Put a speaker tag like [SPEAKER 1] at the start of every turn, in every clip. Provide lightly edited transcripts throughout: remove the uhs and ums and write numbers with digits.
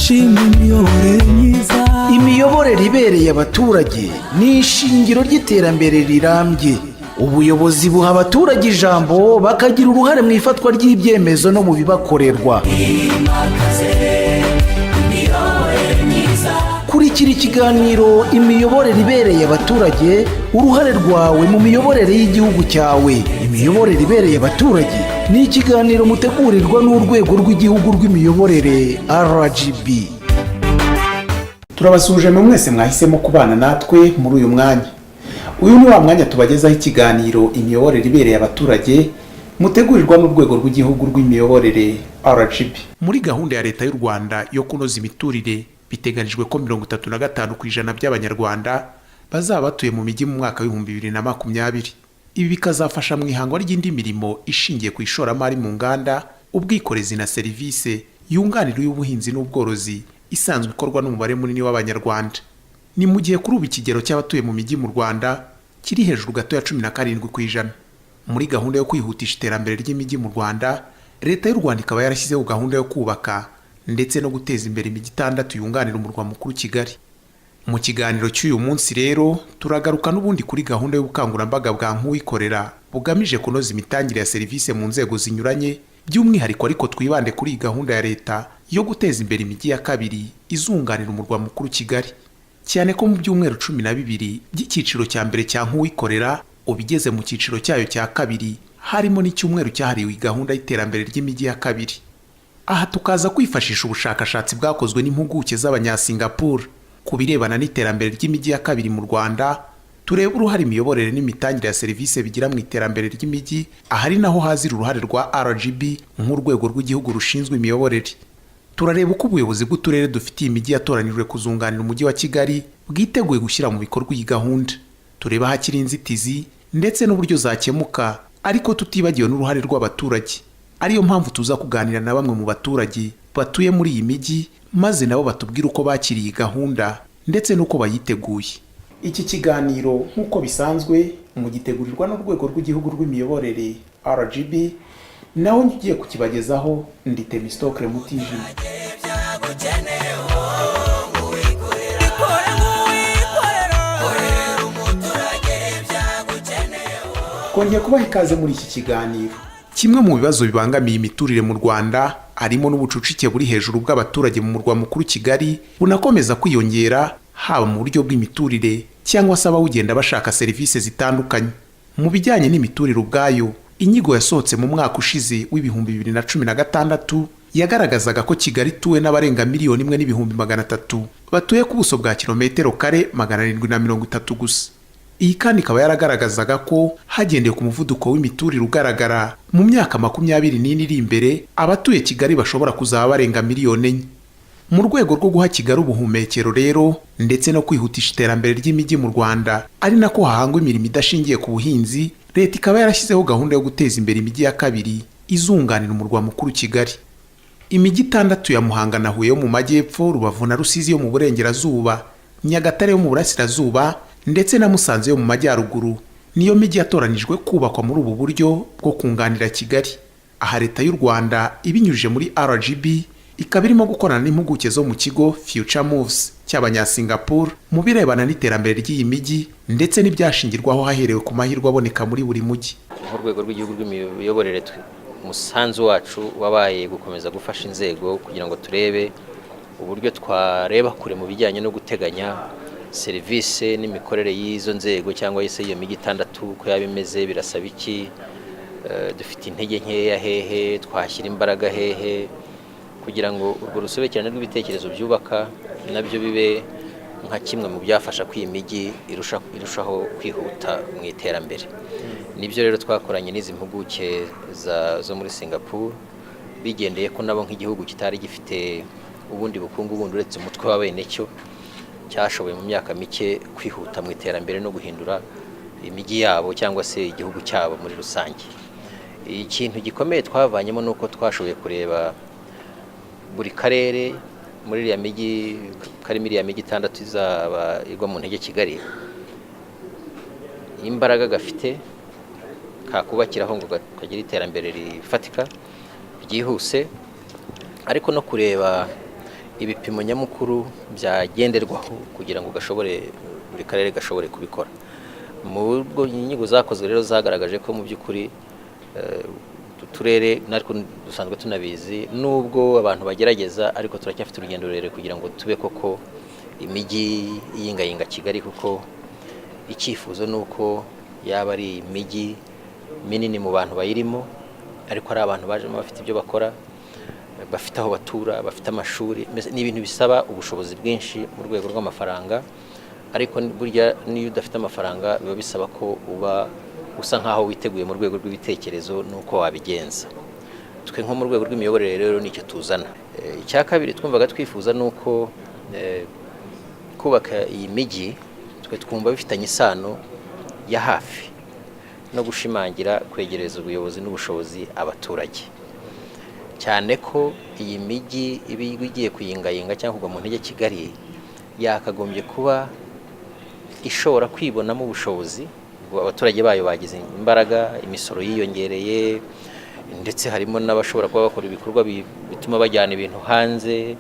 [SPEAKER 1] Turashima imiyoborere myiza.
[SPEAKER 2] Imiyoborere ibereye abaturage ni ishingiro ry'iterambere rirambye. Ubuyobozi buha abaturage ijambo, bakagira uruhare mu ifatwa ry'ibyemezo no mu bibakorerwa.
[SPEAKER 1] Twimakaze imiyoborere myiza.
[SPEAKER 2] Kurikira ikiganiro "Imiyoborere ibereye abaturage", uruhare rwawe mu miyoborere y'igihugu cyawe. Imiyoborere ibereye abaturage ni ikiganiro mutegurirwa n'Urwego rw'Igihugu rw'Imiyoborere, RGB.
[SPEAKER 3] Turabasuhuje mwe mwese mwahisemo kubana natwe muri uyu mwanya. Uyu ni wa mwanya tubagezaho ikiganiro "Imiyoborere ibereye abaturage", mutegurirwa n'Urwego rw'Igihugu rw'Imiyoborere, RGB. Muri gahunda ya Leta y'u Rwanda yo kunoza imiturire, biteganijwe ko 35% by'Abanyarwanda bazaba batuye mu mijyi mu mwaka wa 2020. Ibi bikazafasha mu ihangwa ry'indi mirimo ishingiye ku ishoramari mu nganda, ubwikorezi na serivisi yunganira iy'ubuhinzi n'ubworozi isanzwe ikorwa n'umubare munini w'Abanyarwanda. Ni mu gihe kuri ubu ikigero cy'abatuye mu mijyi mu Rwanda kiri hejuru gato ya 17%. Muri gahunda yo kwihutisha iterambere ry'imijyi mu Rwanda, Leta y'u Rwanda ikaba yarashyizeho gahunda yo kubaka ndetse no guteza imbere imijyi itandatu yunganira umurwa mukuru Kigali. Mu kiganiro cy'uyu munsi rero, turagaruka n'ubundi kuri gahunda y'ubukangurambaga bwa Nk'uwikorera, bugamije kunoza imitangire ya serivisi mu nzego zinyuranye. By'umwihariko ariko twibande kuri iyi gahunda ya Leta yo guteza imbere imijyi ya kabiri izunganira umurwa mukuru Kigali, cyane ko mu byumweru 12 by'icyiciro cya mbere cya Nk'uwikorera, ubigeze mu cyiciro cyayo cya kabiri, harimo n'icyumweru cyahariwe gahunda y'iterambere ry'imijyi ya kabiri. Aha tukaza kwifashisha ubushakashatsi bwakozwe n'impuguke z'Abanyasingapore ku birebana n'iterambere ry'imijyi ya kabiri mu Rwanda, turebe uruhare imiyoborere n'imitangire ya serivisi bigira mu iterambere ry'imijyi. Ahari naho hazira uruhare rwa RGB nk'urwego rw'igihugu rushinzwe imiyoborere. Turareba uko ubuyobozi bw'uturere dufitiye imijyi yatoranyijwe kuzunganira Umujyi wa Kigali bwiteguye gushyira mu bikorwa iyi gahunda, turebe ahakiri inzitizi ndetse n'uburyo zakemuka, ariko tutibagiwe n'uruhare rw'abaturage, ariyo mpamvu tuza kuganira na bamwe mu baturage batuye muri iyi mijyi, maze nabo batubwire uko bakiriye iyi gahunda ndetse n'uko bayiteguye. Iki kiganiro, nk'uko bisanzwe, mugitegurirwa n'Urwego rw'Igihugu rw'Imiyoborere, RGB, naho ugiye kukibagezaho ndi Temistokle Mutijima.
[SPEAKER 1] Byagukeneyeho nk'uwikorera, ikore nk'uwikorera, korera umuturage byagukeneyeho.
[SPEAKER 3] Kongeye kubaha ikaze muri iki kiganiro. Kimwe mu bibazo bibangamiye imiturire mu Rwanda harimo n'ubucucike buri hejuru bw'abaturage mu murwa mukuru Kigali, bunakomeza kwiyongera, haba mu buryo bw'imiturire cyangwa se abawugenda bashaka serivisi zitandukanye. Mu bijyanye n'imiturire ubwayo, inyigo yasohotse mu mwaka ushize wa 2016 yagaragazaga ko Kigali ituwe n'abarenga 1,300,000 batuye ku buso bwa kilometero kare 730 gusa. Iyi kandi ikaba yaragaragazaga ko hagendewe ku muvuduko w'imiturire ugaragara, mu myaka 24 iri imbere abatuye Kigali bashobora kuzaba barenga 4 miliyoni. Mu rwego rwo guha Kigali ubuhumekero rero ndetse no kwihutisha iterambere ry'imijyi mu Rwanda, ari nako hahangwa imirimo idashingiye ku buhinzi, Leta ikaba yarashyizeho gahunda yo guteza imbere imijyi ya kabiri izunganira umurwa mukuru Kigali. Imijyi itandatu ya Muhanga na Huye yo mu majyepfo, Rubavu na Rusizi yo mu burengerazuba, Nyagatare yo mu burasirazuba ndetse na Musanze yo mu majyaruguru, niyo mijyi yatoranyijwe kubakwa muri ubu buryo bwo kunganira Kigali. Aha Leta y'u Rwanda ibinyujije muri RGB ikaba irimo gukorana n'impuguke zo mu kigo Future Moves cy'Abanyasingapore mu birebana n'iterambere ry'iyi mijyi ndetse n'ibyashingirwaho haherewe ku mahirwe aboneka muri buri mujyi.
[SPEAKER 4] Nk'Urwego rw'Igihugu rw'Imiyoborere, umusanzu wacu wabaye gukomeza gufasha inzego kugira ngo turebe uburyo twareba kure mu bijyanye no guteganya serivisi n'imikorere y'izo nzego cyangwa se iyo mijyi itandatu uko yaba imeze. Birasaba iki? Dufite intege nkeya hehe? Twashyira imbaraga hehe kugira ngo urwo rusobekerane rw'ibitekerezo byubaka nabyo bibe nka kimwe mu byafasha ko iyi mijyi irushaho kwihuta mu iterambere? Nibyo rero twakoranye n'izi mpuguke zo muri Singapore, bigendeye ko nabo nk'igihugu kitari gifite ubundi bukungu bundi uretse umutwe wa bene cyo, cyashoboye mu myaka mike kwihuta mu iterambere no guhindura imijyi yabo cyangwa se igihugu cyabo muri rusange. Ikintu gikomeye twavanyemo ni uko twashoboye kureba buri karere muri iriya mijyi, karimo iriya mijyi itandatu izaba igwa mu ntege Kigali, imbaraga gafite kakubakiraho ngo kagire iterambere rifatika ryihuse, ariko no kureba Ibipimo nyamukuru byagenderwaho kugira ngo gashobore, buri karere gashobore kubikora. Mu bwo inyigo zakozwe rero zagaragaje ko mu by'ukuri utu turere natwo dusanzwe tunabizi, nubwo abantu bagerageza, ariko turacyafite urugendo rurerure kugira ngo tube koko imijyi yingayinga Kigali, kuko icyifuzo ni uko yaba ari imijyi minini mu bantu bayirimo, ariko ari abantu bajemo bafite ibyo bakora, bafite aho batura, bafite amashuri. Mbese ni ibintu bisaba ubushobozi bwinshi mu rwego rw'amafaranga, ariko burya n'iyo udafite amafaranga biba bisaba ko uba usa nk'aho witeguye mu rwego rw'ibitekerezo n'uko wabigenza. Twe nko mu rwego rw'imiyoborere rero nicyo tuzana. Icya kabiri twumvaga twifuza ni uko kubaka iyi mijyi, twe twumva bifitanye isano ya hafi no gushimangira kwegereza ubuyobozi n'ubushobozi abaturage, cyane ko iyi mijyi iba igiye kuyingayinga cyangwa kugwa mu ntege Kigali, yakagombye kuba ishobora kwibonamo ubushobozi. Ubwo abaturage bayo bagize imbaraga, imisoro yiyongereye, ndetse harimo n'abashobora kuba bakora ibikorwa bituma bajyana ibintu hanze,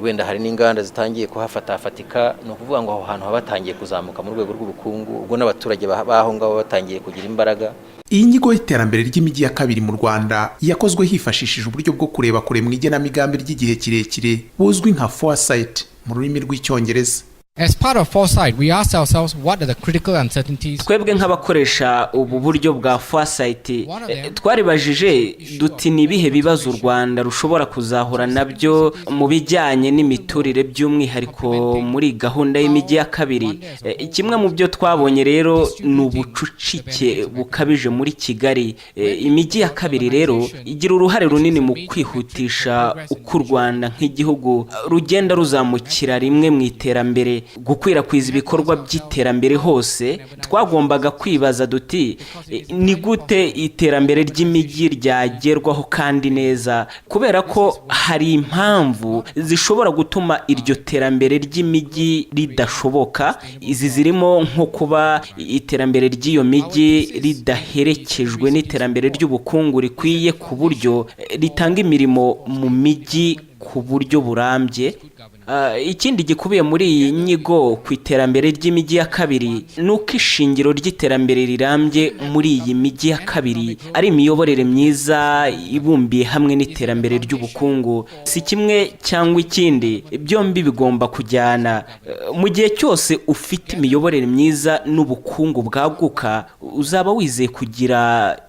[SPEAKER 4] wenda hari n'inganda zitangiye kuhafatafatika. Ni ukuvuga ngo aho hantu haba hatangiye kuzamuka mu rwego rw'ubukungu, ubwo n'abaturage b'aho ngaho batangiye kugira imbaraga.
[SPEAKER 3] Iyi nyigo y'iterambere ry'imijyi ya kabiri mu Rwanda yakozwe hifashishije uburyo bwo kureba kure mu igenamigambi ry'igihe kirekire buzwi nka foresight mu rurimi rw'Icyongereza.
[SPEAKER 5] As part of foresight, we asked ourselves, what are the critical uncertainties?
[SPEAKER 6] Twebwe nk'abakoresha ubu buryo bwa foresight, twaribajije duti: ni ibihe bibazo u Rwanda rushobora kuzahura nabyo mu bijyanye n'imiturire, by'umwihariko muri gahunda y'imijyi ya kabiri? Kimwe mu byo twabonye rero ni ubucucike bukabije muri Kigali. Imijyi ya kabiri rero igira uruhare runini mu kwihutisha uko u Rwanda nk'igihugu rugenda ruzamukira rimwe mu iterambere, gukwirakwiza ibikorwa by'iterambere hose. Twagombaga kwibaza duti: ni gute iterambere ry'imijyi ryagerwaho kandi neza? Kubera ko hari impamvu zishobora gutuma iryo terambere ry'imijyi ridashoboka. Izi zirimo nko kuba iterambere ry'iyo mijyi ridaherekejwe n'iterambere ry'ubukungu rikwiye ku buryo ritanga imirimo mu mijyi ku buryo burambye. Ikindi gikubiye muri iyi nyigo ku iterambere ry'imijyi ya kabiri ni uko ishingiro ry'iterambere rirambye muri iyi mijyi ya kabiri ari imiyoborere myiza ibumbiye hamwe n'iterambere ry'ubukungu. Si kimwe cyangwa ikindi, byombi bigomba kujyana. Mu gihe cyose ufite imiyoborere myiza n'ubukungu bwaguka, uzaba wizeye kugira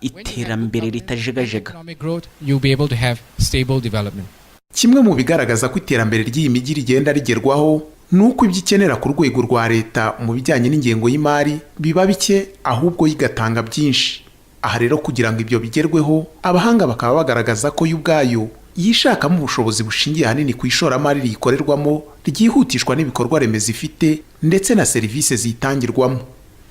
[SPEAKER 6] iterambere ritajegajega.
[SPEAKER 5] Economic growth, you'll be able to have stable development.
[SPEAKER 3] Kimwe mu bigaragaza ko iterambere ry'iyi mijyi rigenda rigerwaho ni uko ibyo ikenera ku rwego rwa leta mu bijyanye n'ingengo y'imari biba bike, ahubwo yo igatanga byinshi. Aha rero, kugira ngo ibyo bigerweho, abahanga bakaba bagaragaza ko yo ubwayo yishakamo ubushobozi bushingiye ahanini ku ishoramari riyikorerwamo, ryihutishwa n'ibikorwa remezo ifite ndetse na serivisi ziyitangirwamo.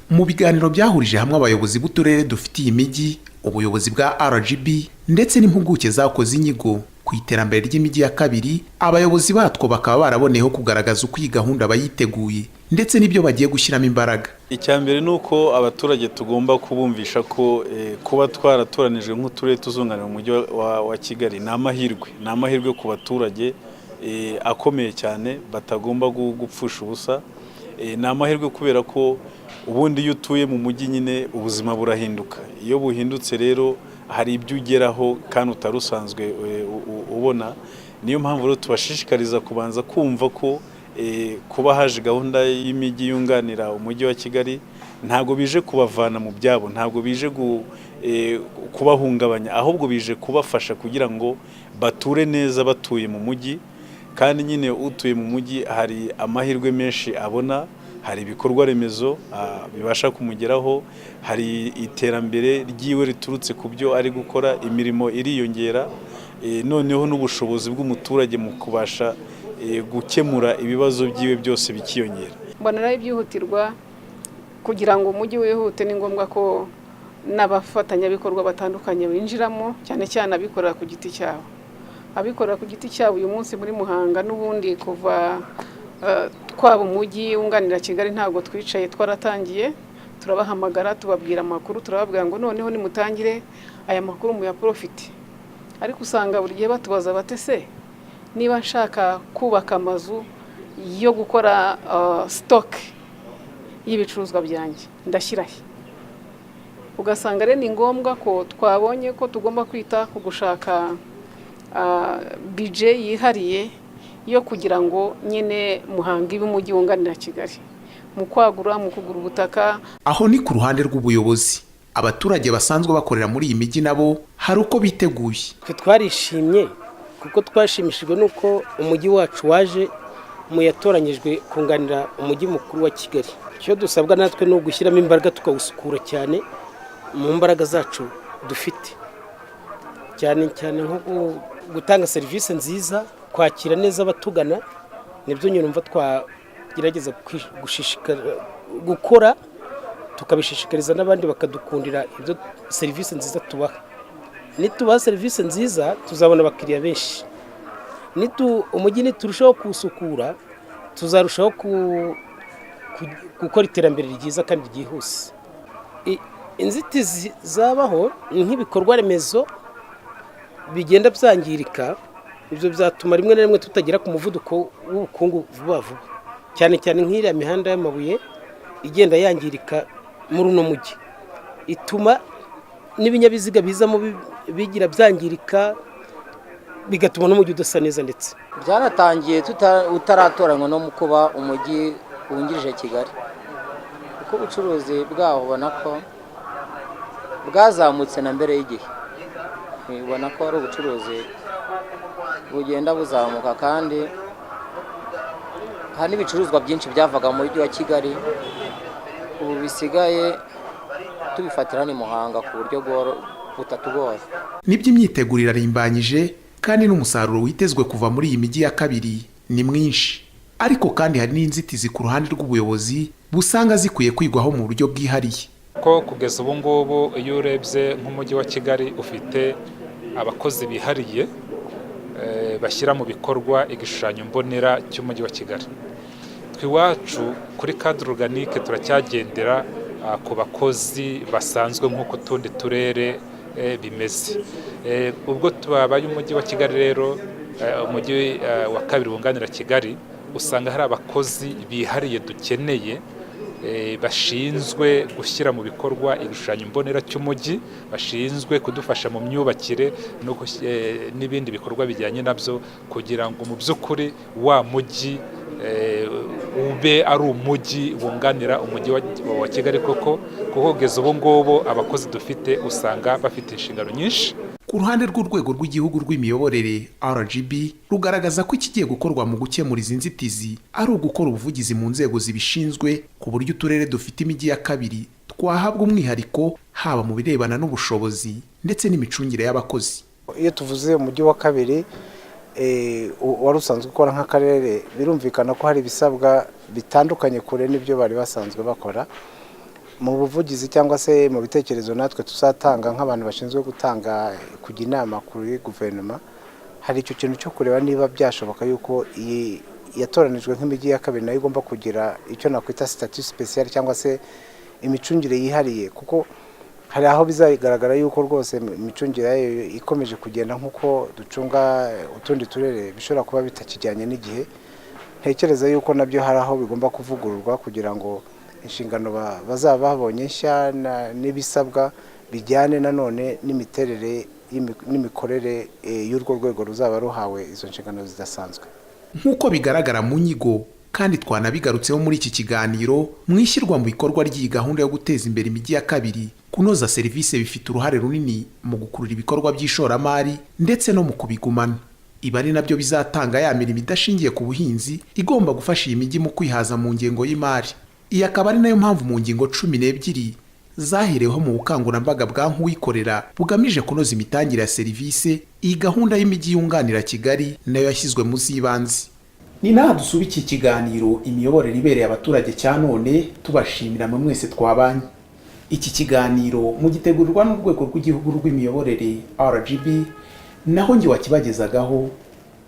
[SPEAKER 3] Mu biganiro byahurije hamwe abayobozi b'uturere dufite iyi mijyi, ubuyobozi bwa RGB ndetse n'impuguke zakoze inyigo ku iterambere ry'imijyi ya kabiri, abayobozi batwo bakaba baraboneyeho kugaragaza uko iyi gahunda bayiteguye ndetse n'ibyo bagiye gushyiramo imbaraga.
[SPEAKER 7] Icya mbere ni uko abaturage tugomba kubumvisha ko kuba twaratoranijwe nk'uturere tuzunganira umujyi wa Kigali ni amahirwe, ni amahirwe ku baturage akomeye cyane batagomba gupfusha ubusa. Ni amahirwe kubera ko ubundi iyo utuye mu mujyi nyine ubuzima burahinduka. Iyo buhindutse rero hari ibyo ugeraho kandi utari usanzwe ubona. Niyo mpamvu rero tubashishikariza kubanza kumva ko kuba haje gahunda y'imijyi yunganira umujyi wa Kigali ntabwo bije kubavana mu byabo, ntabwo bije kubahungabanya, ahubwo bije kubafasha kugira ngo bature neza batuye mu mujyi. Kandi nyine utuye mu mujyi hari amahirwe menshi abona, hari ibikorwa remezo bibasha kumugeraho, hari iterambere ryiwe riturutse ku byo ari gukora, imirimo iriyongera, noneho n'ubushobozi bw'umuturage mu kubasha gukemura ibibazo byiwe byose bikiyongera.
[SPEAKER 8] Mbona rero ibyihutirwa kugira ngo umujyi wihute, ni ngombwa ko n'abafatanyabikorwa batandukanye binjiramo, cyane cyane abikorera ku giti cyabo. Abikorera ku giti cyabo uyu munsi muri Muhanga, n'ubundi kuva twaba umujyi wunganira Kigali ntabwo twicaye, twaratangiye turabahamagara, tubabwira amakuru, turababwira ngo noneho nimutangire aya makuru muyaprofite. Ariko usanga buri gihe batubaza bate se Niba nshaka kubaka amazu yo gukora stock y'ibicuruzwa byanjye, ndashyira he? Ugasanga rero ni ngombwa ko twabonye ko tugomba kwita ku gushaka budget yihariye yo kugira ngo nyine Muhanga ibe umujyi wunganira Kigali mu kwagura, mu kugura ubutaka.
[SPEAKER 3] Aho ni ku ruhande rw'ubuyobozi. Abaturage basanzwe bakorera muri iyi mijyi nabo hari uko biteguye.
[SPEAKER 9] Twe twarishimye kuko twashimishijwe n'uko umujyi wacu waje mu yatoranyijwe kunganira umujyi mukuru wa Kigali. Icyo dusabwa natwe ni ugushyiramo imbaraga, tukawusukura cyane mu mbaraga zacu dufite, cyane cyane nko gutanga serivisi nziza, kwakira neza abatugana. Nibyo nyine numva twagerageza gushishikara gukora, tukabishishikariza n'abandi bakadukundira ibyo serivisi nziza tubaha. Nitubaha serivisi nziza, tuzabona abakiriya benshi. Umujyi niturushaho kuwusukura, tuzarushaho gukora iterambere ryiza kandi ryihuse. Inzitizi zabaho ni nk'ibikorwa remezo bigenda byangirika. Ibyo byatuma rimwe na rimwe tutagera ku muvuduko w'ubukungu vuba vuba, cyane cyane nk'iriya mihanda y'amabuye igenda yangirika muri uno mujyi, ituma n'ibinyabiziga bizamo bigira byangirika, bigatuma n'umujyi udasa neza ndetse.
[SPEAKER 10] Byanatangiye utaratoranywa no mu kuba umujyi wungirije Kigali, kuko ubucuruzi bwaho ubona ko bwazamutse na mbere y'igihe. Ubona ko ari ubucuruzi bugenda buzamuka, kandi hari n'ibicuruzwa byinshi byavaga mu mujyi wa Kigali ubu bisigaye tubifatira ni Muhanga ku buryo butatugoye.
[SPEAKER 3] Nibyo, imyiteguro irarimbanyije kandi n'umusaruro witezwe kuva muri iyi mijyi ya kabiri ni mwinshi, ariko kandi hari n'inzitizi ku ruhande rw'ubuyobozi busanga zikwiye kwigwaho mu buryo bwihariye.
[SPEAKER 11] Ko kugeza ubu ngubu, iyo urebye nk'umujyi wa Kigali ufite abakozi bihariye bashyira mu bikorwa igishushanyo mbonera cy'umujyi wa Kigali, twe iwacu kuri cadre organique turacyagendera ku bakozi basanzwe nk'uko utundi turere bimeze. Ubwo tubaye umujyi wa Kigali rero, umujyi wa kabiri wunganira Kigali, usanga hari abakozi bihariye dukeneye bashinzwe gushyira mu bikorwa igishushanyo mbonera cy'umujyi, bashinzwe kudufasha mu myubakire n'ibindi bikorwa bijyanye nabyo, kugira ngo mu by'ukuri wa mujyi ube ari umujyi wunganira umujyi wa Kigali koko, kuko kugeza ubu ngubu abakozi dufite usanga bafite inshingano nyinshi.
[SPEAKER 3] Ku ruhande rw'urwego rw'igihugu rw'imiyoborere RGB, rugaragaza ko ikigiye gukorwa mu gukemura izi nzitizi ari ugukora ubuvugizi mu nzego zibishinzwe, ku buryo uturere dufite imijyi ya kabiri twahabwa umwihariko, haba mu birebana n'ubushobozi ndetse n'imicungire y'abakozi.
[SPEAKER 12] Iyo tuvuze umujyi wa kabiri wari usanzwe ukora nk'akarere, birumvikana ko hari ibisabwa bitandukanye kure n'ibyo bari basanzwe bakora. Mu buvugizi cyangwa se mu bitekerezo natwe tuzatanga nk'abantu bashinzwe gutanga, kujya inama kuri guverinoma, hari icyo kintu cyo kureba niba byashoboka yuko iyi yatoranijwe nk'imijyi ya kabiri nayo igomba kugira icyo nakwita statut spécial cyangwa se imicungire yihariye, kuko hari aho bizagaragara yuko rwose imicungire yayo ikomeje kugenda nk'uko ducunga utundi turere bishobora kuba bitakijyanye n'igihe. Ntekereza yuko nabyo hari aho bigomba kuvugururwa kugira ngo inshingano bazaba babonye nshya n'ibisabwa bijyane nanone n'imiterere n'imikorere y'urwo rwego ruzaba ruhawe izo nshingano zidasanzwe.
[SPEAKER 3] Nk'uko bigaragara mu nyigo, kandi twanabigarutseho muri iki kiganiro, mu ishyirwa mu bikorwa ry'iyi gahunda yo guteza imbere imijyi ya kabiri, kunoza serivisi bifite uruhare runini mu gukurura ibikorwa by'ishoramari ndetse no mu kubigumana. Ibi ari nabyo bizatanga ya mirimo idashingiye ku buhinzi igomba gufasha iyi mijyi mu kwihaza mu ngengo y'imari. Iyi akaba ari nayo mpamvu mu ngingo 12 zahereweho mu bukangurambaga bwa nk'uwikorera bugamije kunoza imitangire ya serivisi, iyi gahunda y'imijyi yunganira Kigali nayo yashyizwe mu z'ibanze. Ni naha dusuba iki kiganiro Imiyoborere ibereye abaturage cya none, tubashimira mwe mwese twabanye. Iki kiganiro mugitegurirwa n'urwego rw'igihugu rw'imiyoborere RGB, naho njye wakibagezagaho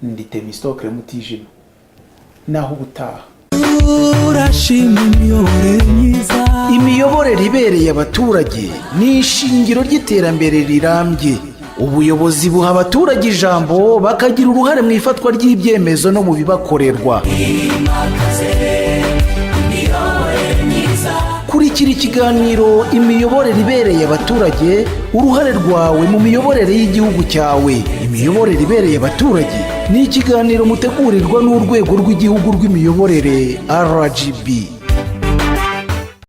[SPEAKER 3] ndi Temistokle Mutijima. Naho ubutaha.
[SPEAKER 1] Urashima imiyoborere myiza.
[SPEAKER 2] Imiyoborere ibereye abaturage ni ishingiro ry'iterambere rirambye. Ubuyobozi buha abaturage ijambo, bakagira uruhare mu ifatwa ry'ibyemezo no mu bibakorerwa.
[SPEAKER 1] Twimakaze imiyoborere myiza.
[SPEAKER 2] Kurikira ikiganiro Imiyoborere ibereye abaturage, uruhare rwawe mu miyoborere y'igihugu cyawe. Imiyoborere ibereye abaturage ni ikiganiro mutegurirwa n'Urwego rw'Igihugu rw'Imiyoborere, RGB.